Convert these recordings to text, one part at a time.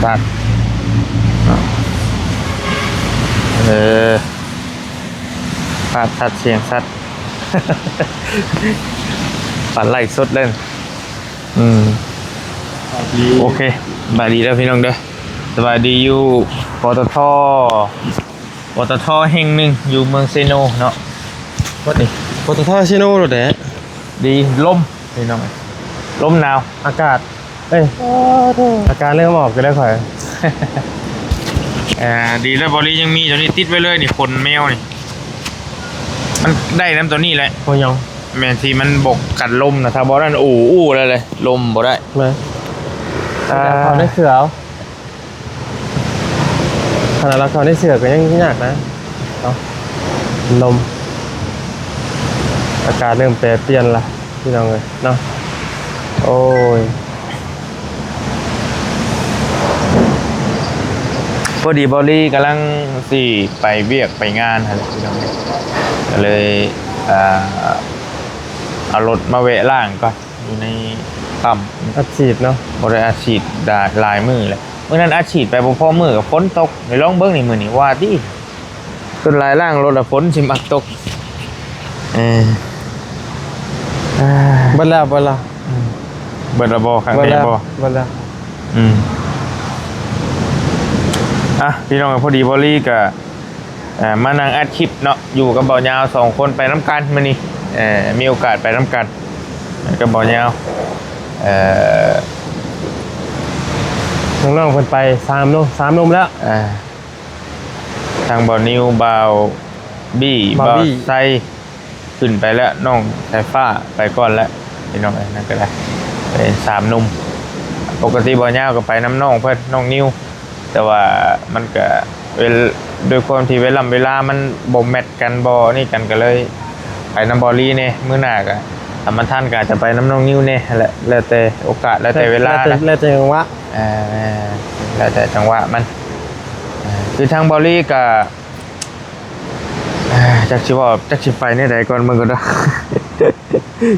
ຕັດ ເອີ ພາບຊັດສຽງຊັດ ປານໄລສົດເລີຍ. ອືມ ໂອເຄ ສະບາຍດີເດີພີ່ນ້ອງເດີ ສະບາຍດີຢູ່ ປຕທ ປຕທ ແຫ່ງໜຶ່ງຢູ່ເມືອງເຊໂນເນາະ ວັດນີ້ ປຕທ ເຊໂນໂລດແດດ ດີ ລົມພີ່ນ້ອງ ລົມໜາວ ອາກາດ ເອີຍ ອາກາດເລີ່ມອອກຢູ່ແລ້ວຂ້ອຍ ເອີ ດີແລ້ວ ບໍລີຍັງມີຕົວນີ້ຕິດໄວ້ເລີຍນີ້ ຂົນແມວນີ້ ມັນໄດ້ນຳຕົວນີ້ແຫຼະ ໂອ້ຍ ແມ່ນທີ່ມັນບົກກັນລົມນະ ຖ້າບໍ່ນັ້ນ ໂອ້ ອູ້ແລ້ວເລີຍ ລົມບໍ່ໄດ້ ແມ່ນ ອ່າ ເຂົ້າໃນເສື້ອເອົາ ຂະໜາດເຮົາເຂົ້າໃນເສື້ອກໍຍັງຍາກນະ ເນາະ ລົມ ອາກາດເລີ່ມແປປ່ຽນລະ ພີ່ນ້ອງເອີຍເນາະ ໂອ້ຍ ພໍດີບໍລີກຳລັງຊິໄປວຽກໄປງານຫັ້ນແຫຼະ ພີ່ນ້ອງເອີຍ ກໍເລີຍ ເອີ ເອົາລົດມາແວະລ້າງກ່ອນ ຢູ່ໃນປ້ຳ ອັດສີດເນາະ ບໍ່ໄດ້ອັດສີດຫຼາຍ ຫຼາຍມື້ແລ້ວ ມື້ນັ້ນອັດສີດໄປບໍ່ພໍມື້ກໍຝົນຕົກ ໄດ້ລອງເບິ່ງນີ້ ມື້ນີ້ວ່າຕິ ສ່ວນຫຼາຍລ້າງລົດລະຝົນຊິມັກຕົກ ເອີ ເບິດແລ້ວ ເບິດແລ້ວ ອືມ ເບິດລະບໍ່ ຂ້າງນີ້ບໍ່ ເບິດແລ້ວ ອືມ ອ່ະ ພີ່ນ້ອງ ພໍດີບໍລີກະ ອ່າ ມານັ່ງອັດຄລິບເນາະ ຢູ່ກັບບ່າວຍາວສອງຄົນໄປນຳກັນມື້ນີ້ ເອີ ມີໂອກາດໄປນຳກັນກັບບ່າວຍາວ ເອີ ນ້ອງໆເພິ່ນໄປສາມເນາະ ສາມໜຸ່ມແລ້ວ ອ່າ ທາງບ່າວນິວ ບ່າວບີ້ ບ່າວບີ້ ບ່າວໄຊ ຂຶ້ນໄປແລ້ວ ນ້ອງສາຍຟ້າໄປກ່ອນແລ້ວ ພີ່ນ້ອງເອີຍ ນັ້ນກໍໄດ້ ເປັນສາມໜຸ່ມ ປົກກະຕິບ່າວຍາວກໍໄປນຳນ້ອງເພິ່ນ ນ້ອງນິວ ແຕ່ວ່າມັນກະເວລ- ດ້ວຍຄວາມທີ່ເວລາ ເວລາມັນບໍ່ແມັດກັນ ບໍ່ນີ້ກັນ ກໍເລີຍໄປນຳບໍລີແດ່ ມື້ໜ້າກະຖ້າມັນທັນກໍອາດຈະໄປນຳນ້ອງນິວແດ່ຫັ້ນແຫຼະ ແລ້ວແຕ່ໂອກາດ ແລ້ວແຕ່ເວລາ ແລ້ວແຕ່ ນະ ແລ້ວແຕ່ຈັງຫວະ ເອີ ແລ້ວແຕ່ຈັງຫວະມັນ ເອີ ຄືທາງບໍລີກະ ເອີ ຈັກຊິເວົ້າ ຈັກຊິໄປແນວໃດກ່ອນ ເບິ່ງກ່ອນເດີ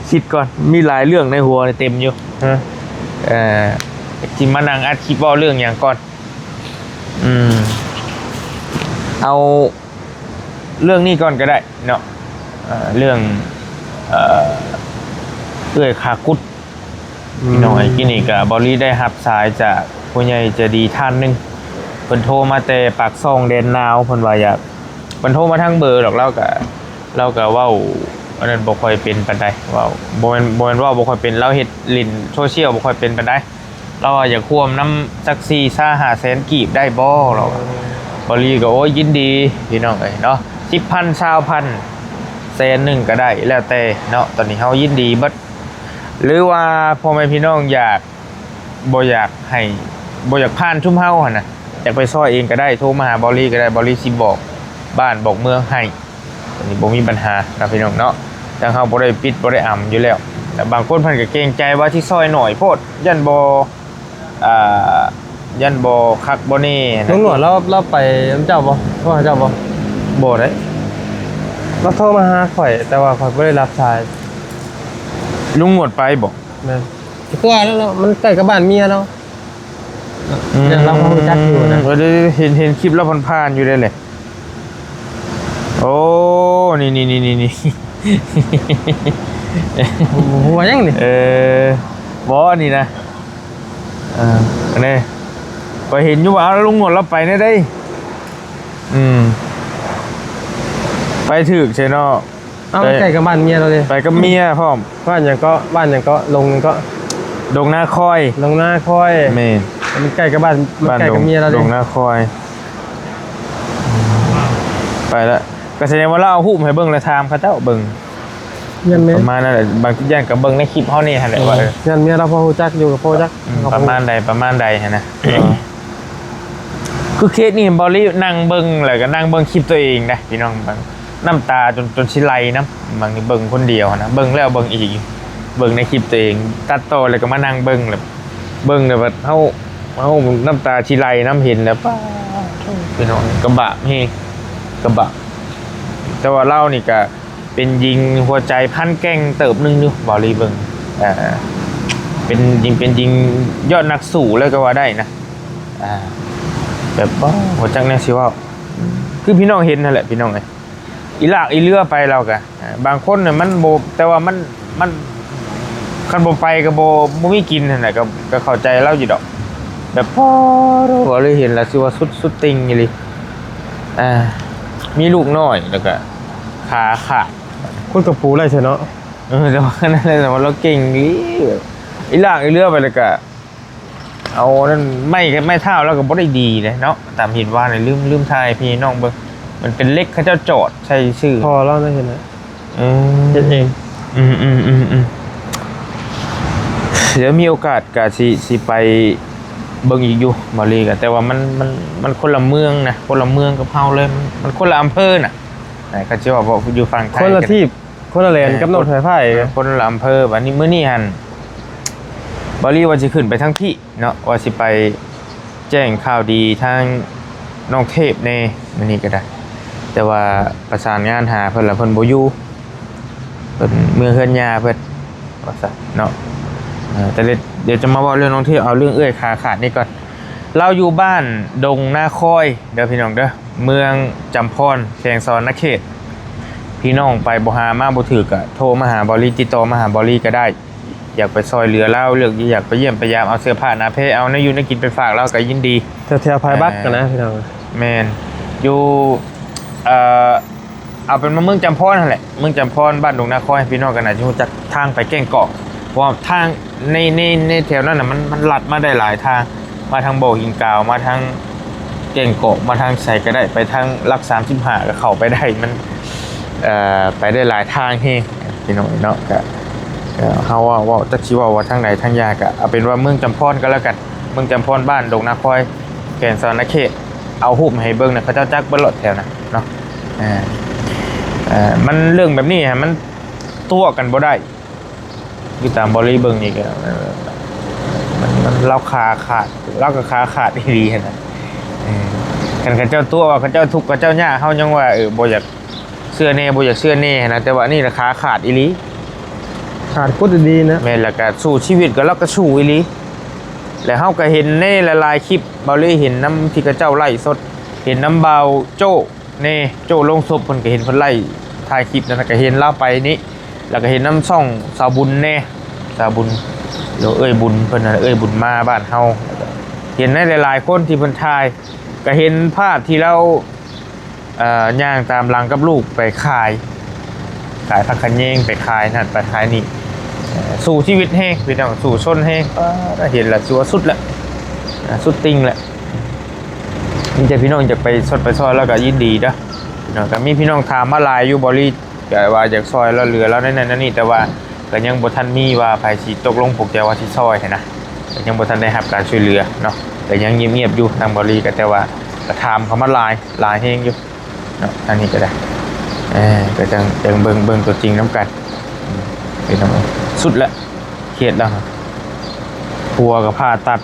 ຄິດກ່ອນ ມີຫຼາຍເລື່ອງໃນຫົວນີ້ເຕັມຢູ່ ຮະ ເອີ ຊິມານັ່ງອັດຄລິບເວົ້າເລື່ອງຫຍັງກ່ອນ ອືມ ເອົາເລື່ອງນີ້ກ່ອນກໍໄດ້ເນາະ ເອີ ເລື່ອງ ເອີ ເອື້ອຍຂາກຸດ ອືມ ພີ່ນ້ອງເອີຍ ກີ້ນີ້ກໍບໍລີໄດ້ຮັບສາຍຈາກຜູ້ໃຫຍ່ໃຈດີທ່ານໜຶ່ງ ເພິ່ນໂທມາແຕ່ປາກຊ່ອງແດນນາວ ເພິ່ນວ່າຢາກ ເພິ່ນໂທມາທາງເບີດອກ ລາວກໍ ລາວກໍເວົ້າອັນນັ້ນບໍ່ຄ່ອຍເປັນປານໃດ ເວົ້າ ບໍ່ແມ່ນ ບໍ່ແມ່ນເວົ້າບໍ່ຄ່ອຍເປັນ ລາວເຮັດຫຼິ້ນໂຊຊຽວບໍ່ຄ່ອຍເປັນປານໃດ ລາວວ່າຢາກຮ່ວມນຳຈັກສີ່ຫ້າແສນກີບໄດ້ບໍ່ ລາວວ່າ ບໍລີກໍ ໂອ້ຍ ຍິນດີ ພີ່ນ້ອງເອີຍເນາະ ສິບພັນ ຊາວພັນ ແສນໜຶ່ງກໍໄດ້ ແລ້ວແຕ່ເນາະ ຕອນນີ້ເຮົາຍິນດີເບິດ ຫຼືວ່າພໍ່ແມ່ພີ່ນ້ອງຢາກ ບໍ່ຢາກໃຫ້ ບໍ່ຢາກຜ່ານຊຸມເຮົາຫັ້ນນະ ຢາກໄປຊ່ອຍເອງກໍໄດ້ ໂທມາຫາບໍລີກໍໄດ້ ບໍລີຊິບອກບ້ານບອກເມືອງໃຫ້ ອັນນີ້ບໍ່ມີບັນຫານະພີ່ນ້ອງເນາະ ທາງເຮົາບໍ່ໄດ້ປິດບໍ່ໄດ້ອຳຢູ່ແລ້ວ ແຕ່ບາງຄົນເພິ່ນກໍເກງໃຈວ່າຊິຊ່ອຍໜ້ອຍໂພດ ຢ້ານບໍ່ ອ່າ ຢ້ານບໍ່ຄັກບໍ່ແນ່ນະ ລຸງໜວດລາວ ລາວໄປນຳເຈົ້າບໍ່? ໂທຫາເຈົ້າບໍ່? ບໍ່ໄດ໋ ລາວໂທມາຫາຂ້ອຍ ແຕ່ວ່າຂ້ອຍບໍ່ໄດ້ຮັບສາຍ ລຸງໜວດໄປບໍ່? ແມ່ນ ກວ່າແລ້ວ ມັນໃກ້ກັບບ້ານເມຍລາວ ອືມ ເລື່ອງລາວເຮົາຮູ້ຈັກຢູ່ນະ ເອີ ເຫັນ ເຫັນຄລິບລາວຜ່ານໆຢູ່ເດ້ແຫຼະ ໂອ້ ນີ້ໆໆໆ ຫົວຫຍັງນີ້ ເອີ ບໍ່ ອັນນີ້ນະ ເອີ ອັນນີ້ ຂ້ອຍເຫັນຢູ່ວ່າ ເອົາ ລຸງໜວດລາວໄປແນວໃດ? ອືມ ໄປຖືກໃຊ່ເນາະ ເອົາ ໄປ ໃກ້ກັບບ້ານເມຍລາວເດ້ ໄປກັບເມຍພ້ອມ ບ້ານຫຍັງເກາະ ບ້ານຫຍັງເກາະ ດົງຫຍັງເກາະ ດົງນາຄອຍ ດົງນາຄອຍ ແມ່ນ ມັນໃກ້ກັບບ້ານ ມັນໃກ້ກັບເມຍລາວເດ້ ດົງນາຄອຍ ໄປລະ ກໍສະແດງວ່າລາວເອົາຮູບໃຫ້ເບິ່ງ ແລ້ວຖາມເຂົາເຈົ້າເບິ່ງ ຢ້ານແມ່ນ ປະມານນັ້ນແຫຼະ ບາງທີຢ້ານກໍເບິ່ງໃນຄລິບເຮົານີ້ຫັ້ນແຫຼະ ເອີ ວ່າ ເອີ ຢ້ານເມຍລາວພໍຮູ້ຈັກຢູ່ກໍພໍຮູ້ຈັກ ອືມ ປະມານໃດ ປະມານໃດຫັ້ນນະ ເອີ ຄືເຄສນີ້ ເບົາລີ່ນັ່ງເບິ່ງ ແລ້ວກໍນັ່ງເບິ່ງຄລິບຕົວເອງນະ ພີ່ນ້ອງ ເບິ່ງ ນ້ຳຕາຈົນ ຈົນຊິໄຫຼນຳ ບາງທີເບິ່ງຄົນດຽວຫັ້ນນະ ເບິ່ງແລ້ວເບິ່ງອີກ ເບິ່ງໃນຄລິບຕົວເອງ ຕັດຕໍ່ແລ້ວກໍມານັ່ງເບິ່ງ ແລ້ວເບິ່ງແລ້ວແບບເຮົາ ເຮົານ້ຳຕາຊິໄຫຼນຳ ເຫັນແລ້ວ ປາດໂທ້ ພີ່ນ້ອງ ກະບາບແຮງ ກະບາບ ແຕ່ວ່າລາວນີ້ກະເປັນຍິງຫົວໃຈພັນແກ່ງເຕີບໜຶ່ງຢູ່ ເບົາລີ່ເບິ່ງ ເປັນຍິງ ເປັນຍິງຍອດນັກສູ້ເລີຍກໍວ່າໄດ້ນະ. ອ່າ ແບບ ໂອ້ ບໍ່ຈັກແນວຊິເວົ້າ ຄືພີ່ນ້ອງເຫັນຫັ້ນແຫຼະພີ່ນ້ອງເອີຍ ອີຫຼາກອີເຫຼືອໄປລາວກະ ອ່າ ບາງຄົນນະມັນບໍ່ ແຕ່ວ່າມັນ ມັນ ຄັນບໍ່ໄປກໍບໍ່ ບໍ່ມີກິນຫັ້ນນະ ກໍ ກໍເຂົ້າໃຈລາວຢູ່ດອກ ແບບ ໂອ້ ເວົ້າເລີຍເຫັນແລ້ວຊິວ່າສຸດ ສຸດຕິ່ງອີ່ຫຼີ ອ່າ ມີລູກນ້ອຍ ແລ້ວກໍຂາຂາດ ຂຸດກະປູໄດ້ຊະເນາະ ເອີ ແຕ່ວ່ານັ້ນແຫຼະ ແຕ່ວ່າລາວເກັ່ງອີ່ຫຼີ ອີຫຼາກອີເຫຼືອໄປແລ້ວກໍ ເອົານັ້ນໄມ້ ໄມ້ເທົ້າລາວກໍບໍ່ໄດ້ດີເດ້ເນາະ ຕາມເຫັນວ່ານີ້ ລືມ ລືມຖ່າຍໃຫ້ພີ່ນ້ອງເບິ່ງ ມັນເປັນເຫຼັກເຂົາເຈົ້າຈອດໃສ່ຊື່ ພໍ່ລາວນັ້ນເຮັດນະ ເອີ ເຮັດເອງ ອືມໆໆໆ ດຽວມີໂອກາດກໍຊິ ຊິໄປເບິ່ງອີກຢູ່ ບາລີກໍ ແຕ່ວ່າມັນ ມັນ ມັນຄົນລະເມືອງນະ ຄົນລະເມືອງກັບເຮົາເລີຍ ມັນ ມັນຄົນລະອຳເພີນະ ອ່າ ຄັນຊິເວົ້າ ເວົ້າຢູ່ຝັ່ງໄທ ຄົນລະທີບ ຄົນລະແລນກັບນ້ອງສາຍຟ້າອີກ ເອີ ຄົນລະອຳເພີ ບາດນີ້ມື້ນີ້ຫັ້ນ ບາລີວ່າຊິຂຶ້ນໄປທາງພີ້ເນາະ ວ່າຊິໄປແຈ້ງຂ່າວດີທາງນ້ອງເທບແດ່ ມື້ນີ້ກໍໄດ້ ແຕ່ວ່າປະສານງານຫາເພິ່ນລະ ເພິ່ນບໍ່ຢູ່ ເພິ່ນເມືອເຮືອນຍ່າເພິ່ນ ວ່າຊັ້ນເນາະ ເອີ ແຕ່ດຽວຈະມາເວົ້າເລື່ອງນ້ອງເທບ ເອົາເລື່ອງເອື້ອຍຂາຂາດນີ້ກ່ອນ ລາວຢູ່ບ້ານດົງນາຄອຍເດີພີ່ນ້ອງເດີ ເມືອງຈຳພອນ ແຂວງສະຫວັນນະເຂດ ພີ່ນ້ອງໄປບໍ່ຫາມາບໍ່ຖືກ ກະໂທມາຫາບອລລີ ຕິດຕໍ່ມາຫາບອລລີກໍໄດ້ ຢາກໄປຊ່ອຍເຫຼືອລາວ ເລື່ອງຢາກໄປຢ້ຽມໄປຢາມ ເອົາເສື້ອຜ້າໜາແພ ເອົາແນວຢູ່ແນວກິນໄປຝາກລາວກໍຍິນດີ ແຖວໆພາຍບັກ ອ່າ ຫັ້ນນະພີ່ນ້ອງ ແມ່ນ ຢູ່ ເອີ ເອົາເປັນວ່າເມືອງຈຳພອນຫັ້ນແຫຼະ ເມືອງຈຳພອນ ບ້ານດົງນາຄອຍ ພີ່ນ້ອງກໍໜ້າຈະຮູ້ຈັກທາງໄປແກ້ງກອກ ເພາະວ່າທາງໃນ ໃນ ໃນແຖວນັ້ນນະ ມັນ ມັນລັດມາໄດ້ຫຼາຍທາງ ມາທາງບໍ່ຫີນກາວ ມາທາງແກ້ງກອກ ມາທາງໃສກໍໄດ້ ໄປທາງຫຼັກສາມສິບຫ້າກໍເຂົ້າໄປໄດ້ ມັນ ເອີ ໄປໄດ້ຫຼາຍທາງແຮງ ພີ່ນ້ອງເນາະ ກະ ກະເຮົາເວົ້າ ເວົ້າຈັກຊິເວົ້າວ່າທາງໃດທາງຢາ ກະເອົາເປັນວ່າເມືອງຈຳພອນກໍແລ້ວກັນ ເມືອງຈຳພອນ ບ້ານດົງນາຄອຍ ແຂວງສະຫວັນນະເຂດ ເອົາຮູບໃຫ້ເບິ່ງນະ ເຂົາເຈົ້າຈັກເບິດໂລດແຖວນັ້ນເນາະ ເອີ ເອີ ມັນເລື່ອງແບບນີ້ຫັ້ນ ມັນຕົວະກັນບໍ່ໄດ້ ຢູ່ຕາມບອລລີເບິ່ງນີ້ກໍ ເອີ ມັນ ມັນ ລາວຂາຂາດ ລາວກໍຂາຂາດອີ່ຫຼີຫັ້ນນະ ເອີ ຄັນເຂົາເຈົ້າຕົວະວ່າເຂົາເຈົ້າທຸກ ເຂົາເຈົ້າຍາກ ເຮົາຍັງວ່າ ເອີ ບໍ່ຢາກເຊື່ອແດ່ ບໍ່ຢາກເຊື່ອແດ່ຫັ້ນນະ ແຕ່ວ່າອັນນີ້ນະຂາຂາດອີ່ຫຼີ ຂາດກົດອີ່ຫຼີນະ ແມ່ນ ແລ້ວກໍສູ້ຊີວິດກໍ ລາວກໍສູ້ອີ່ຫຼີ ແລ້ວເຮົາກໍເຫັນໃນຫຼາຍໆຄລິບ ເບົາລີເຫັນນຳທີ່ເຂົາເຈົ້າໄລສົດ ເຫັນນຳບ່າວໂຈ້ ແນ່ ໂຈ້ໂລງສົບ ເພິ່ນກໍເຫັນເພິ່ນໄລຖ່າຍຄລິບນັ້ນນະ ກໍເຫັນລາວໄປນີ້ ແລ້ວກໍເຫັນນຳຊ່ອງສາວບຸນແນ່ ສາວບຸນ ຫຼືເອື້ອຍບຸນເພິ່ນນັ້ນ ເອື້ອຍບຸນມາບ້ານເຮົາ ແລ້ວກໍເຫັນໃນຫຼາຍໆຄົນທີ່ເພິ່ນຖ່າຍ ກໍເຫັນພາບທີ່ລາວ ເອີ ຍ່າງຕາມຫຼັງກັບລູກໄປຂາຍ ຂາຍຜັກຂະແຍງ ໄປຂາຍນັ້ນໄປຂາຍນີ້ ເອີ ສູ້ຊີວິດແຮງ ພີ່ນ້ອງ ສູ້ຊົນແຮງ ປາດ ເຫັນແລ້ວຖືວ່າສຸດແລ້ວ ສຸດຕິ່ງແລ້ວ. ມີແຕ່ພີ່ນ້ອງຢາກໄປຊົດໄປຊ່ອຍລາວກໍຍິນດີເດີ ພີ່ນ້ອງ ກໍມີພີ່ນ້ອງຖາມມາຫຼາຍຢູ່ ເບົາລີກໍວ່າຢາກຊ່ອຍລາວ ເຫຼືອລາວໃນນັ້ນໃນນີ້ ແຕ່ວ່າກໍຍັງບໍ່ທັນມີວ່າໃຜຊິຕົກລົງປົງໃຈວ່າຊິຊ່ອຍຫັ້ນນະ ກໍຍັງບໍ່ທັນໄດ້ຮັບການຊ່ວຍເຫຼືອເນາະ ກໍຍັງງຽບໆຢູ່ທາງເບົາລີກໍ ແຕ່ວ່າກໍຖາມເຂົ້າມາຫຼາຍ ຫຼາຍແຮງຢູ່ເນາະ ທາງນີ້ກໍໄດ້ ເອີ ກໍຈັ່ງ ຈັ່ງເບິ່ງ ເບິ່ງຕົວຈິງນຳກັນ ເປັນຈັ່ງໃດ ສຸດແລ້ວ ຄຽດແລ້ວ ຜົວກໍຜ່າຕັດ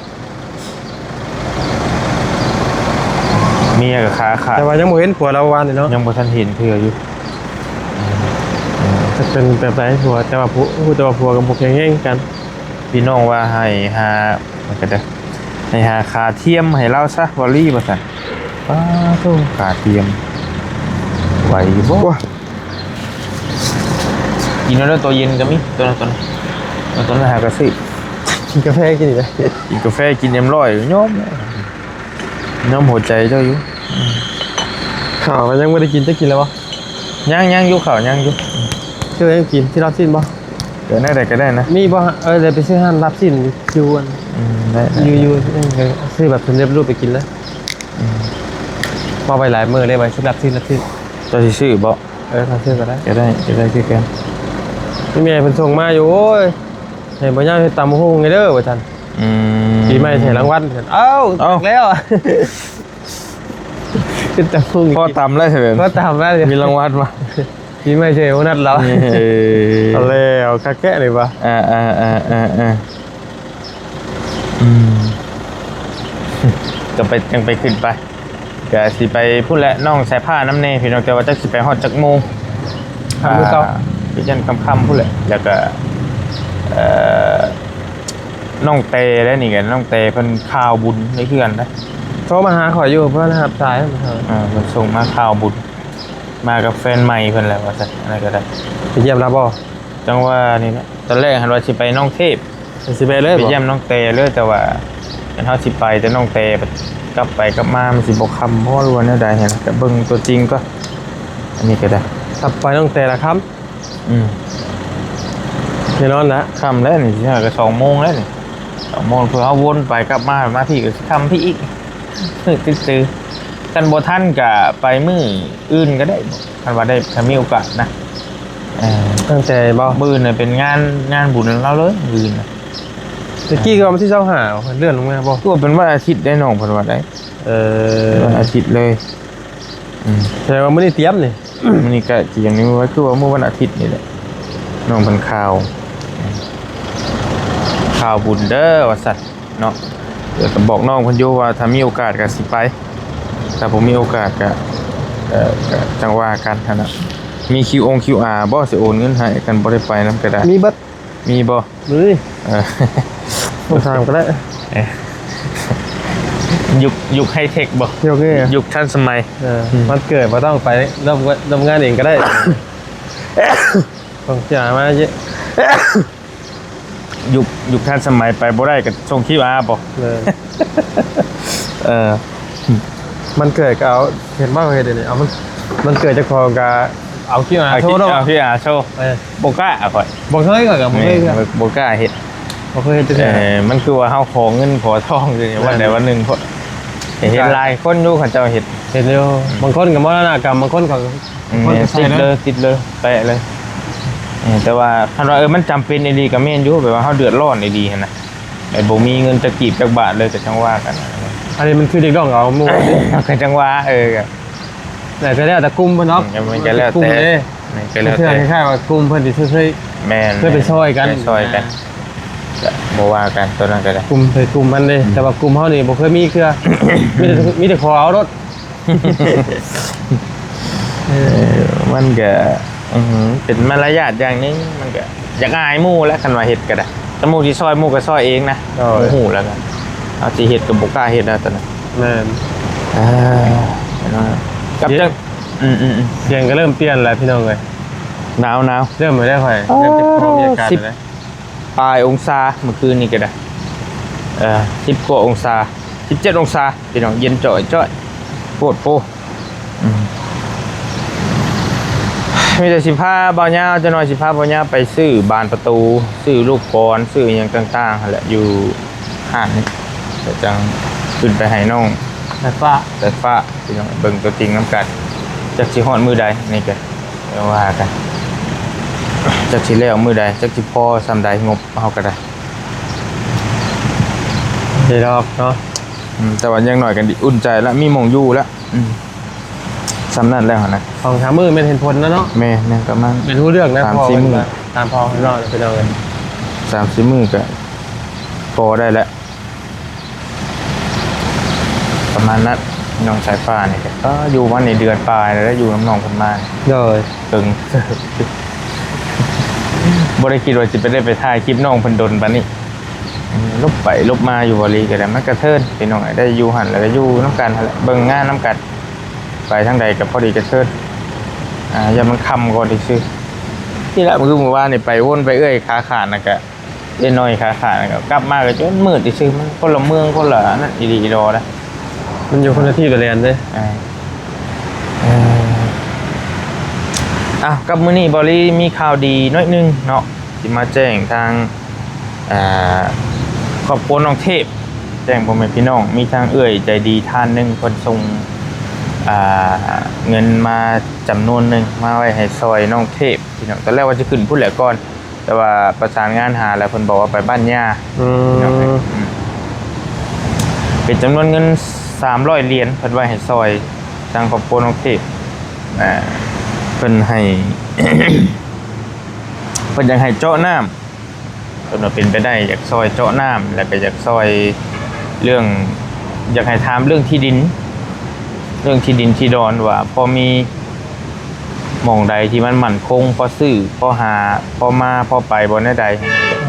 ເມຍກໍຂາຂາດ ແຕ່ວ່າຍັງບໍ່ເຫັນຜົວລາວວານນີ້ເນາະ ຍັງບໍ່ທັນເຫັນເທື່ອຢູ່ ຈັກເປັນແບບໃດຜົວ ແຕ່ວ່າຜົວ ຮູ້ແຕ່ວ່າຜົວກໍບໍ່ແຂງແຮງຄືກັນ ພີ່ນ້ອງວ່າໃຫ້ຫາ ມັນກໍໄດ້ ໃຫ້ຫາຂາທຽມໃຫ້ລາວຊະ ເບົາລີວ່າຊັ້ນ ປາໂທ້ ຂາທຽມ ໄຫວຢູ່ບໍ່? ໂອ້ຍ ກິນເອົາເດີ ໂຕເຢັນກໍມີ ໂຕນັ້ນ ໂຕນັ້ນ ໂຕນັ້ນຫາກໍຊື້ ກິນກາແຟກິນອີກແລ້ວ ກິນກາແຟກິນເອັມຮ້ອຍ ຍອມ ຍອມຫົວໃຈເຈົ້າຢູ່ ເຂົ້າກໍຍັງບໍ່ໄດ້ກິນ ເຈົ້າກິນແລ້ວບໍ່? ຍັງ ຍັງຢູ່ ເຂົ້າຍັງຢູ່ ຊື້ຫຍັງກິນ ຊິລາບຊີ້ນບໍ່? ເອີ ແນວໃດກໍໄດ້ນະ ມີບໍ່? ເອີ ດຽວໄປຊື້ຮ້ານລາບຊີ້ນຢູ່ ຢູ່ອັນ ອືມ ໄດ້ ຢູ່ ຢູ່ ເອີ ຊື້ແບບສຳເລັດຮູບໄປກິນເລີຍ ອືມ ເວົ້າໄວ້ຫຼາຍມື້ແລ້ວວ່າຊິລາບຊີ້ນ ລາບຊີ້ນ ເຈົ້າຊິຊື້ບໍ່? ເອີ ຖ້າຊື້ກໍໄດ້ ກໍໄດ້ ກໍໄດ້ຄືກັນ ມີແມ່ເພິ່ນສົ່ງມາຢູ່ ໂອ້ຍ ໃຫ້ບໍ່ຍາວເຮັດຕຳບັກຫຸ່ງໃຫ້ເດີວ່າຊັ້ນ ອືມ ປີໃໝ່ໃຫ້ລາງວັນ ເອົ້າ ເອົ້າ ແລ້ວ ເຮັດຕຳບັກຫຸ່ງ ພໍຕຳແລ້ວໃຊ່ໄໝ? ພໍຕຳແລ້ວ ມີລາງວັນມາ ປີໃໝ່ໃຫ້ໂບນັດລາວ ເອີ ເອົາແລ້ວ ຄັກແທ້ນີ້ວ່າ ເອີໆໆໆ ອືມ ກໍໄປ ຈັ່ງໄປຂຶ້ນໄປ ກໍຊິໄປພຸ້ນແຫຼະ ນ້ອງສາຍຟ້ານຳແດ່ພີ່ນ້ອງ ແຕ່ວ່າຈັກຊິໄປຮອດຈັກໂມງ ຄ່ຳຄືເກົ່າ ອ່າ ໄປຢັນຄ່ຳໆພຸ້ນແຫຼະ ແລ້ວກໍ ເອີ ນ້ອງແຕໄດ໋ນີ້ ກໍນ້ອງແຕເພິ່ນຂ່າວບຸນໃນເຮືອນໄດ໋ ໂທມາຫາຂ້ອຍຢູ່ ເພິ່ນຮັບສາຍ ອ່າ ເພິ່ນສົ່ງມາຂ່າວບຸນ ມາກັບແຟນໃໝ່ເພິ່ນແຫຼະວ່າຊັ້ນ ອັນນັ້ນກໍໄດ້ ໄປຢ້ຽມລາວບໍ່? ຈັ່ງວ່ານີ້ແຫຼະ ຕອນແລກຫັ້ນວ່າຊິໄປໜອງເທບ ຊິໄປເລີຍບໍ່? ໄປຢ້ຽມນ້ອງແຕເລີຍ ແຕ່ວ່າຄັນເຮົາຊິໄປແຕ່ນ້ອງແຕ ກັບໄປກັບມາມັນຊິບໍ່ຄ່ຳບໍ່ ຫຼືວ່າແນວໃດຫັ້ນ ກໍເບິ່ງຕົວຈິງກ່ອນ ອັນນີ້ກໍໄດ້ ກັບໄປນ້ອງແຕລະຄ່ຳ. ອືມ ແນ່ນອນລະ ຄ່ຳແລ້ວນີ້ ຊິຫາກໍສອງໂມງແລ້ວນີ້ ສອງໂມງ ເພື່ອເຮົາວົນໄປກັບມາ ມາພີ້ກໍຊິຄ່ຳພີ້ອີກ ຕື່ນໆ ຄັນບໍ່ທັນກໍໄປມື້ອື່ນກໍໄດ້ ຄັນວ່າໄດ້ ຄັນມີໂອກາດນະ ເອີ ຕັ້ງແຕ່ບໍ່ ມື້ອື່ນນະເປັນງານ ງານບຸນລາວເລີຍ ມື້ອື່ນນະ ແຕ່ກີ້ກໍວັນທີຊາວຫ້າ ເລື່ອນລົງມາບໍ່? ກໍເປັນວັນອາທິດໄດ໋ ນ້ອງເພິ່ນວ່າໄດ໋ ເອີ ວັນອາທິດເລີຍ. ອືມ ແສດງວ່າມື້ນີ້ຕຽມນີ້ ມື້ນີ້ກະຊິຍັງນີ້ ວ່າຄືວ່າມື້ວັນອາທິດນີ້ແຫຼະ ນ້ອງເພິ່ນຂ່າວ ຂ່າວບຸນເດີວ່າຊັ້ນເນາະ ດຽວກໍບອກນ້ອງເພິ່ນຢູ່ວ່າຖ້າມີໂອກາດກໍຊິໄປ ຖ້າບໍ່ມີໂອກາດກໍ ເອີ ກໍຈັ່ງວ່າກັນຫັ້ນນະ ມີຄິວອົງຄິວອາບໍ່ ຊິໂອນເງິນໃຫ້ ຄັນບໍ່ໄດ້ໄປນຳກໍໄດ້ ມີເບິດ ມີບໍ່? ເອີ ບໍ່ຖາມກໍໄດ້ ເອີ ຍຸກ ຍຸກໄຮເທັກບໍ່? ຍຸກນີ້ ຍຸກທັນສະໄໝ ເອີ ອືມ ວັນເກີດບໍ່ຕ້ອງໄປ ເລີ່ມ ເລີ່ມງານເອງກໍໄດ້ ສົ່ງເສຍມາເຍອະ ຍຸກ ຍຸກທັນສະໄໝໄປບໍ່ໄດ້ກໍສົ່ງຄິວອາບໍ່? ເອີ ເອີ ມັນເກີດກໍເອົາ ເຫັນບໍ່ເຮັດດຽວນີ້ ເອົາມັນ ມັນເກີດເຈົ້າຂອງກໍເອົາຄິວອາໂຊເນາະ ເອົາຄິວອາໂຊ ເອີ ບໍ່ກ້າຂ້ອຍ ບໍ່ເຄີຍ ຂ້ອຍກໍບໍ່ເຄີຍ ແມ່ນ ບໍ່ກ້າເຮັດ ບໍ່ເຄີຍເຮັດຈັກເທື່ອ ເອີ ມັນຄືວ່າເຮົາຂໍເງິນຂໍທອງຢູ່ນີ້ ແມ່ນ ວັນໃດວັນໜຶ່ງພຸ້ນ ເຫັນຫຼາຍຄົນຢູ່ເຂົາເຈົ້າເຮັດ ເຫັນຢູ່ ອືມ ບາງຄົນກໍມໍລະນະກຳ ບາງຄົນກໍ ອືມ ຕິດເລີຍ ຕິດເລີຍ ແປະເລີຍ ເອີ ແຕ່ວ່າຄັນວ່າ ເອີ ມັນຈຳເປັນອີ່ຫຼີກໍແມ່ນຢູ່ ແບບວ່າເຮົາເດືອດຮ້ອນອີ່ຫຼີຫັ້ນນະ ແຕ່ບໍ່ມີເງິນຈັກກີບຈັກບາດເລີຍ ກໍຈັ່ງວ່າກັນ ອັນນີ້ມັນຄືເດັກນ້ອຍເອົາໝູ່ ກໍຈັ່ງວ່າ ເອີ ກໍ ແຕ່ກໍແລ້ວແຕ່ກຸ່ມເພິ່ນເນາະ ອືມ ມັນກໍແລ້ວແຕ່ ມັນກໍແລ້ວແຕ່ ຄືຄ້າຍໆວ່າກຸ່ມເພິ່ນທີ່ເຄີຍ ແມ່ນ ເຄີຍໄປຊ່ອຍກັນ ໄປຊ່ອຍກັນ ອ່າ ກໍບໍ່ວ່າກັນ ໂຕນັ້ນກໍໄດ້ ກຸ່ມໃຜກຸ່ມມັນເດ້ ອືມ ແຕ່ວ່າກຸ່ມເຮົານີ້ບໍ່ເຄີຍມີເທື່ອ ມີແຕ່ ມີແຕ່ຂໍເອົາໂລດ ເອີ ມັນກະ ອື ເປັນມາລະຍາດຢ່າງໜຶ່ງ ມັນກະຢາກອາຍໝູ່ແຫຼະ ຄັນວ່າເຮັດກະໄດ້ ແຕ່ໝູ່ຊິຊ່ອຍ ໝູ່ກະຊ່ອຍເອງນະ ໂດຍ ໝູ່ຮູ້ແລ້ວກະ ເຮົາຊິເຮັດກະບໍ່ກ້າເຮັດແລ້ວຕອນນັ້ນ ແມ່ນ ເອີ ກັບ ເຢັນ ຈັກ ອືມໆໆ ສຽງກະເລີ່ມປ່ຽນແລ້ວພີ່ນ້ອງເອີຍ ໜາວໆ ເລີ່ມແລ້ວຂ້ອຍ ອໍ ເລີ່ມເຈັບຄໍ ມີອາການ ສິບ ແລ້ວ ປາຍອົງສາ ມື້ຄືນນີ້ກໍໄດ້ ເອີ ສິບກວ່າອົງສາ ສິບເຈັດອົງສາ ພີ່ນ້ອງ ເຢັນຈ່ອຍໆ ໂພດໂພ ອືມ ມີແຕ່ຊິພາບ່າວຍາວ ຈັກໜ່ອຍຊິພາບ່າວຍາວໄປຊື້ບານປະຕູ ຊື້ລູກກອນ ຊື້ຫຍັງຕ່າງໆຫັ້ນແຫຼະ ຢູ່ ຮ້ານນີ້ ແລ້ວຈັ່ງຂຶ້ນໄປໃຫ້ນ້ອງສາຍຟ້າ ສາຍຟ້າ ພີ່ນ້ອງເບິ່ງຕົວຈິງນຳກັນ ຈັກຊິຮອດມື້ໃດ ນີ້ກໍ ຈັ່ງວ່າກັນ ຈັກຊິແລ້ວມື້ໃດ ຈັກຊິພໍສ່ຳໃດ ງົບເຮົາກໍໄດ້ ໄດ້ດອກເນາະ ອືມ ແຕ່ວ່າຢ່າງໜ້ອຍກໍອຸ່ນໃຈລະ ມີໝ່ອງຢູ່ລະ ອືມ ສ່ຳນັ້ນແລ້ວຫັ້ນນະ ສອງສາມມື້ແມ່ນເຫັນຜົນແລ້ວເນາະ ແມ່ນໆ ປະມານ ແມ່ນຮູ້ເລື່ອງນະ ສາມສີ່ມື້ ຕາມພໍ່ເນາະ ພີ່ນ້ອງເອີຍ ສາມສີ່ມື້ກໍພໍໄດ້ແລ້ວ ປະມານນັ້ນ ນ້ອງສາຍຟ້ານີ້ກໍ ເອີ ຢູ່ມານີ້ເດືອນປາຍແລ້ວ ຢູ່ນຳນ້ອງເພິ່ນມາ ໂດຍ ເຖິງ ບໍ່ໄດ້ຄິດວ່າຊິໄປໄດ້ໄປຖ່າຍຄລິບນ້ອງເພິ່ນດົນປານນີ້ ຫຼົບໄປຫຼົບມາຢູ່ບໍລີກໍໄດ້ ມັນກະເທີນ ພີ່ນ້ອງ ໄດ້ຢູ່ຫັ້ນ ແລ້ວກໍຢູ່ນຳກັນຫັ້ນແຫຼະ ເບິ່ງງານນຳກັນ ໄປທາງໃດກໍພໍດີກະເທີນ ອາ ຢ້ານມັນຄ່ຳກ່ອນຊື່ໆ ນີ້ແຫຼະ ຄືມື້ວານນີ້ໄປວົນໄປເອື້ອຍ ຂາຂາດນະກະ ເອີ ໜ້ອຍຂາຂາດ ກັບມາກໍຈົນມືດຊື່ໆ ມັນຄົນລະເມືອງ ຄົນລະອັນນັ້ນ ອີ່ຫຼີອີ່ຫຼໍນະ ມັນຢູ່ຄົນລະທີ່ລະແດນເດ້ ເອີ ເອີ ອ້າວ ກັບມື້ນີ້ບໍລີມີຂ່າວດີໜ້ອຍໜຶ່ງເນາະ ຊິມາແຈ້ງທາງ ອ່າ ຄອບຄົວນ້ອງເທບ ແຈ້ງພໍ່ແມ່ພີ່ນ້ອງ ມີທາງເອື້ອຍໃຈດີທ່ານໜຶ່ງ ເພິ່ນສົ່ງ ອ່າ ເງິນມາຈຳນວນໜຶ່ງ ມາໄວ້ໃຫ້ຊ່ອຍນ້ອງເທບ ພີ່ນ້ອງ ຕອນແລກວ່າຈະຂຶ້ນພຸ້ນແຫຼະກ່ອນ ແຕ່ວ່າປະສານງານຫາແລ້ວ ເພິ່ນບອກວ່າໄປບ້ານຍ່າ ອືມ ເປັນຈຳນວນເງິນສາມຮ້ອຍຫຼຽນ ເພິ່ນວ່າໃຫ້ຊ່ອຍທາງຄອບຄົວນ້ອງເທບ ອ່າ ເພິ່ນໃຫ້ ເພິ່ນຢາກໃຫ້ເຈາະນ້ຳ ເພິ່ນວ່າເປັນໄປໄດ້ຢາກຊ່ອຍເຈາະນ້ຳ ແລ້ວກໍຢາກຊ່ອຍເລື່ອງ ຢາກໃຫ້ຖາມເລື່ອງທີ່ດິນ ເລື່ອງທີ່ດິນທີ່ດອນວ່າພໍມີ ໝ່ອງໃດທີ່ມັນໝັ້ນຄົງ ພໍຊື້ ພໍຫາ ພໍມາ ພໍໄປ ບໍ່ແນວໃດ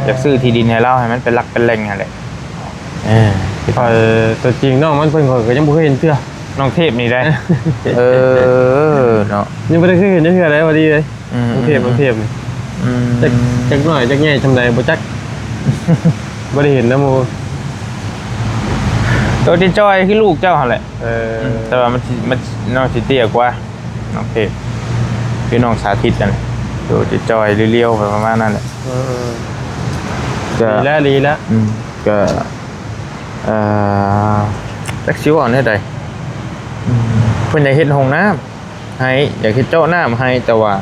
ຢາກຊື້ທີ່ດິນໃຫ້ລາວ ໃຫ້ມັນເປັນຫຼັກເປັນແຫຼ່ງຫັ້ນແຫຼະ. ເອີ ຂ້ອຍຕົວຈິງນ້ອງມັນ ເພິ່ນຂ້ອຍກໍຍັງບໍ່ເຄີຍເຫັນເທື່ອ. ນ້ອງເທບນີ້ໄດ໋. ເອີ ເນາະ ຍັງບໍ່ໄດ້ເຄີຍເຫັນເທື່ອໃດ໋ ວ່າດີເດ້. ອືມ ນ້ອງເທບ ອືມ ນ້ອງເທບນີ້ ອືມ ຈັກ ຈັກນ້ອຍຈັກໃຫຍ່ຊ່ຳໃດບໍ່ຈັກ ບໍ່ໄດ້ເຫັນນຳໝູ່. ໂຕຈ່ອຍໆ ຄືລູກເຈົ້າຫັ້ນແຫຼະ. ເອີ ອືມ ແຕ່ວ່າມັນຊິ ມັນ ນ້ອງຊິເຕ້ຍກວ່າ ນ້ອງເທບ ຄືນ້ອງສາທິດຫັ້ນແຫຼະ. ໂຕຈ່ອຍໆ ລຽວໆ ປະມານນັ້ນແຫຼະ. ເອີ ກໍດີແລ້ວ ດີແລ້ວ. ອືມ ກໍ ເອີ ຈັກຊິເວົ້າແນວໃດ. ອືມ ເພິ່ນຢາກເຮັດຫ້ອງນ້ຳໃຫ້ ຢາກເຮັດເຈາະນ້ຳໃຫ້ ແຕ່ວ່າ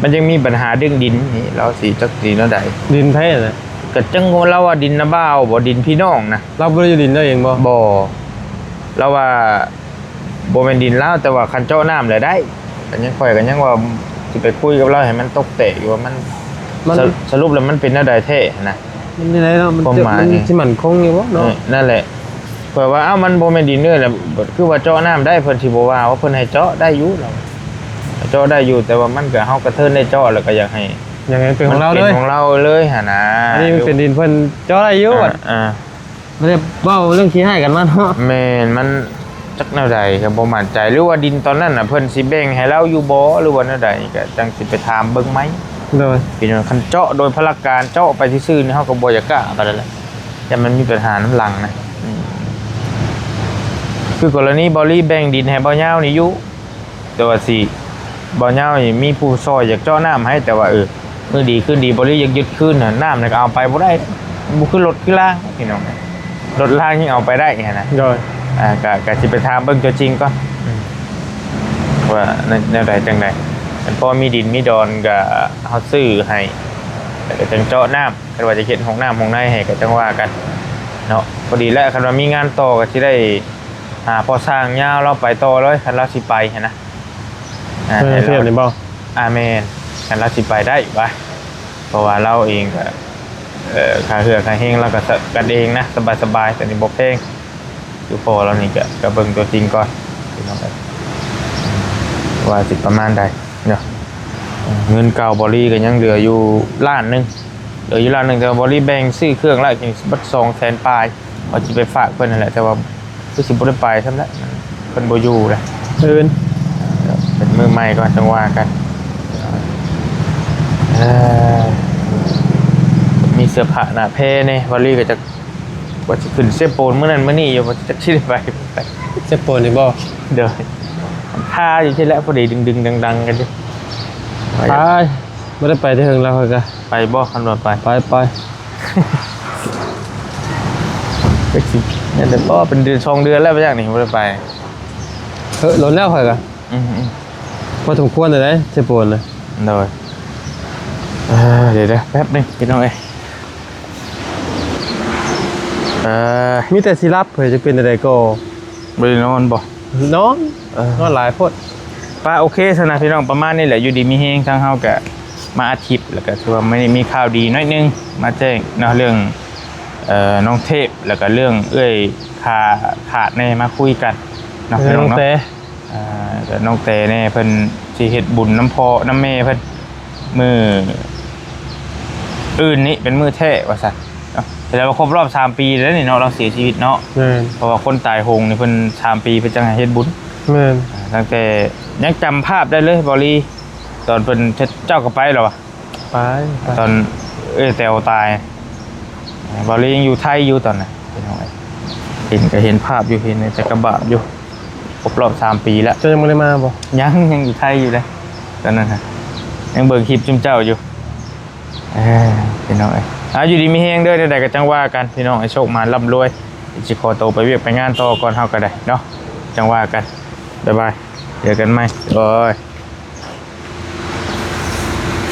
ມັນຍັງມີບັນຫາເລື່ອງດິນນີ້ ລາວຊິຈັກຊິແນວໃດ. ດິນໃຜນະ? ກໍຈັ່ງວ່າລາວວ່າດິນນາບ່າວບໍ ດິນພີ່ນ້ອງນະ. ລາວບໍ່ໄດ້ຢູ່ດິນລາວເອງບໍ? ບໍ່ ລາວວ່າບໍ່ແມ່ນດິນລາວ ແຕ່ວ່າຄັນເຈາະນ້ຳແລ້ວໄດ້. ກໍຍັງ ຂ້ອຍກໍຍັງວ່າຊິໄປຄຸຍກັບລາວໃຫ້ມັນຕົກແຕກຢູ່ວ່າມັນ ມັນ ສະ ສະຫຼຸບແລ້ວມັນເປັນແນວໃດແທ້ຫັ້ນນະ. ມັນຈັ່ງໃດເນາະ ມັນ ຄວາມໝາຍ ມັນຊິໝັ້ນຄົງຢູ່ບໍ່ເນາະ? ເອີ ນັ້ນແຫຼະ ຂ້ອຍວ່າ ເອົ້າ ມັນບໍ່ແມ່ນດິນເນີແຫຼະ ຄືວ່າເຈາະນ້ຳໄດ້ ເພິ່ນຊິບໍ່ວ່າ ວ່າເພິ່ນໃຫ້ເຈາະໄດ້ຢູ່ ລາວເຈາະໄດ້ຢູ່ ແຕ່ວ່າມັນກໍ ເຮົາກໍເທີນໄດ້ເຈາະ ແລ້ວກໍຢາກໃຫ້ ຢາກໃຫ້ເປັນຂອງລາວເລີຍ ເປັນຂອງລາວເລີຍຫັ້ນນະ. ອັນນີ້ມັນເປັນດິນເພິ່ນເຈາະໄດ້ຢູ່. ອ່າ ບັດ ອ່າ ບໍ່ໄດ້ເວົ້າເລື່ອງຂີ້ຮ້າຍກັນມາເນາະ. ແມ່ນ ມັນ ຈັກແນວໃດກໍບໍ່ໝັ້ນໃຈ ຫຼືວ່າດິນຕອນນັ້ນນະ ເພິ່ນຊິແບ່ງໃຫ້ລາວຢູ່ບໍ່ ຫຼືວ່າແນວໃດ ກໍຈັ່ງຊິໄປຖາມເບິ່ງໃໝ່. ໂດຍ ພີ່ນ້ອງ ຄັນເຈາະໂດຍພາລະການ ເຈາະໄປຊື່ໆນີ້ ເຮົາກໍບໍ່ຢາກກ້າປານໃດແຫຼະ ຢ້ານມັນມີບັນຫານຳຫຼັງນະ. ອືມ ຄືກໍລະນີບ່າວລີແບ່ງດິນໃຫ້ບ່າວຍາວນີ້ຢູ່ ແຕ່ວ່າຊິ ບ່າວຍາວນີ້ມີຜູ້ຊ່ອຍຢາກເຈາະນ້ຳໃຫ້ ແຕ່ວ່າ ເອີ ມື້ດີຄືນດີ ບ່າວລີຢາກຍຶດຄືນນະ ນ້ຳນີ້ກໍເອົາໄປບໍ່ໄດ້ ບໍ່ຄືລົດຄືລາງ ພີ່ນ້ອງ. ລົດລາງຍັງເອົາໄປໄດ້ຫັ້ນນະ. ໂດຍ ອ່າ ກະ ກະຊິໄປຖາມເບິ່ງຕົວຈິງກ່ອນ ອືມ ວ່າແນວ ແນວໃດຈັ່ງໃດ. ຄັນພໍມີດິນມີດອນກະເຮົາຊື້ໃຫ້ ແລ້ວກະຈັ່ງເຈາະນ້ຳ. ຄັນວ່າຈະເຮັດຫ້ອງນ້ຳຫ້ອງໃນໃຫ້ກະຈັ່ງວ່າກັນເນາະ. ພໍດີແຫຼະ ຄັນວ່າມີງານຕໍ່ກະຊິໄດ້ຫາພໍ່ຊ່າງຍາວລາວໄປຕໍ່ເລີຍ ຄັນລາວຊິໄປຫັ້ນນະ. ອ່າ ເອີ ໃຫ້ລາວ ເທຽບນີ້ບໍ່? ອ່າ ແມ່ນ ຄັນລາວຊິໄປໄດ້ຫວາ ເພາະວ່າລາວເອງກໍ ເອີ ຄ່າເຫື່ອຄ່າແຮງລາວກໍ ກັນເອງນະ ສະບາຍໆ ຕອນນີ້ບໍ່ແພງ. ຄືພໍ່ລາວນີ້ກໍ ກໍເບິ່ງຕົວຈິງກ່ອນ ພີ່ນ້ອງເອີຍ ວ່າຊິປະມານໃດເນາະ. ເງິນເກົ່າບ່າວລີກໍຍັງເຫຼືອຢູ່ລ້ານໜຶ່ງ ເຫຼືອຢູ່ລ້ານໜຶ່ງ ແຕ່ວ່າບ່າວລີແບ່ງຊື້ເຄື່ອງແລ້ວ ຍັງເບິດສອງແສນປາຍ ວ່າຊິໄປຝາກເພິ່ນຫັ້ນແຫຼະ ແຕ່ວ່າ ຄືຊິບໍ່ໄດ້ໄປຊ້ຳແຫຼະ ເພິ່ນບໍ່ຢູ່ແຫຼະ ເພິ່ນເປັນມື້ໃໝ່ກ່ອນ ຈັ່ງວ່າກັນ. ເອີ ມີເສື້ອຜ້າໜ້າແພແດ່ ວາລີກໍຈັກວ່າຊິຂຶ້ນເຊໂປນມື້ນັ້ນມື້ນີ້ຢູ່ ວ່າຈັກຊິໄດ້ໄປ ເຊໂປນນີ້ບໍ່? ໂດຍ ຄາຢູ່ຊີ້ແຫຼະ ພໍດີດຶງໆດັງໆກັນຢູ່. ໄປ ບໍ່ໄດ້ໄປແຕ່ເຫິງແລ້ວ ຂ້ອຍກໍ ໄປບໍ່? ຄັນວ່າໄປ ໄປ ໄປ. ກໍຊິ ແມ່ນແຕ່ພໍເປັນເດືອນສອງເດືອນແລ້ວ ໄປຈັ່ງນີ້ບໍ່ໄດ້ໄປ. ເອີ ດົນແລ້ວຂ້ອຍກໍ ອືມໆ ພໍສົມຄວນແລ້ວເດ້ ເຊໂປນນະ. ໂດຍ ເອີ ດຽວໆ ແປັບໜຶ່ງ ພີ່ນ້ອງເອີຍ. ເອີ ມີແຕ່ຊິຫຼັບເຮີຍ ຈະເປັນຈັ່ງໃດກໍ ບໍ່ໄດ້ນອນບໍ່? ນອນ ເອີ ນອນຫຼາຍໂພດ. ປະ ໂອເຄຊັ້ນນະ ພີ່ນ້ອງ ປະມານນີ້ແຫຼະ ຢູ່ດີມີແຮງ. ທາງເຮົາກະມາອັດຄລິບ ແລ້ວກະຖືວ່າມື້ນີ້ມີຂ່າວດີໜ້ອຍໜຶ່ງມາແຈ້ງເນາະ ເລື່ອງ ເອີ ນ້ອງເທບ ແລ້ວກະເລື່ອງເອື້ອຍຂາຂາດແດ່ ມາຄຸຍກັນເນາະ ເອີ ພີ່ນ້ອງເນາະ. ນ້ອງແຕ ເອີ ແຕ່ນ້ອງແຕແດ່ ເພິ່ນຊິເຮັດບຸນນຳພໍ່ນຳແມ່ເພິ່ນ ມື້ອື່ນນີ້ເປັນມື້ແທ້ວ່າຊັ້ນເນາະ. ແສດງວ່າຄົບຮອບສາມປີແລ້ວນີ້ເນາະ ລາວເສຍຊີວິດເນາະ. ແມ່ນ ເພາະວ່າຄົນຕາຍໂຫງນີ້ເພິ່ນສາມປີ ເພິ່ນຈັ່ງໃຫ້ເຮັດບຸນ. ແມ່ນ ຕັ້ງແຕ່ຍັງຈຳພາບໄດ້ເລີຍ ບໍລີ ຕອນເພິ່ນ ເຈົ້າກໍໄປແລ້ວວະ? ໄປ ໄປ ຕອນເອື້ອຍແຕວຕາຍ ບ່າວລີຍັງຢູ່ໄທຢູ່ຕອນນັ້ນ ເປັນຫຍັງ ເຫັນກໍເຫັນພາບຢູ່ ເຫັນໃນຈັກກະບາດຢູ່ ຄົບຮອບສາມປີແລ້ວ. ເຈົ້າຍັງບໍ່ໄດ້ມາບໍ່? ຍັງ ຍັງຢູ່ໄທຢູ່ເດ້ ຕອນນັ້ນນະ ຍັງເບິ່ງຄລິບຈຸມເຈົ້າຢູ່. ເອີ ພີ່ນ້ອງເອີຍ ເອົາ ຢູ່ດີມີແຮງເດີ ແນວໃດກໍຈັ່ງວ່າກັນ ພີ່ນ້ອງເອີຍ ໂຊກໝານລ່ຳລວຍ. ຊິຂໍໂຕໄປວຽກໄປງານຕໍ່ກ່ອນ ເຮົາກໍໄດ້ເນາະ ຈັ່ງວ່າກັນ ບາຍບາຍ ເຈີກັນໃໝ່ ໂອ້ຍ.